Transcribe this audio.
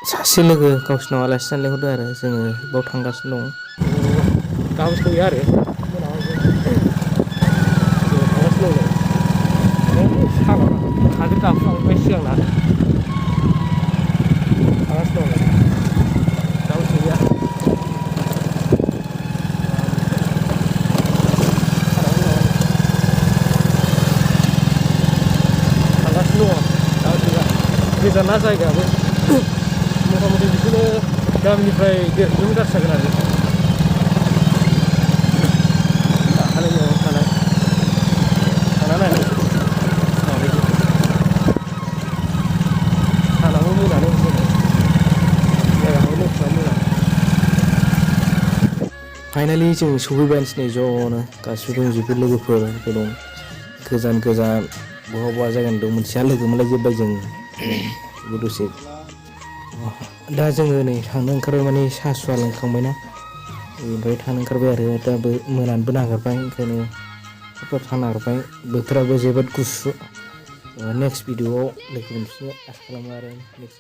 सासे लोगो गावसिनाव आलासि जानो लेंहरदों आरो जोङो बाव थांगासिनो दं। गाबोन सहैयो आरो थांगासिनो दं सानाव हाजो गाखोलांबाय सिगांना थांगासिनो दं गाबोन सहैया थांगासिनो दङ गोजाना जायगायाबो मथा मथि बिदिनो गामिनिफ्राय 1.5 किल'मिटार जागोन आरो दाखालि न'आव थानाय थांना नायनाय माबायदि सानाबो मोनानो मोनो जायगाखौ मिथिया मोना फाइनालि जों सफैबायानोसै ज'नो गासिबो दंजोबो लोगोफोरबो दं गोजान गोजान बहा जायगानि दं मोनसेया लोगो मोनलायजोब्बाय जों दसे दा जोङो नै थांनो ओंखारबाय माने साहा सुहा लोंखांबायना ओमफ्राय थांनो ओंखारबाय आरो दाबो मोनानोबो नागिरबाय ओंखायनो थाब थांनो नागिरबाय बोथोराबो जोबोद गुसु नेक्स्ट भिडिअआव लोगो मोनफिननो आसा खालामो आरो नेक्स्ट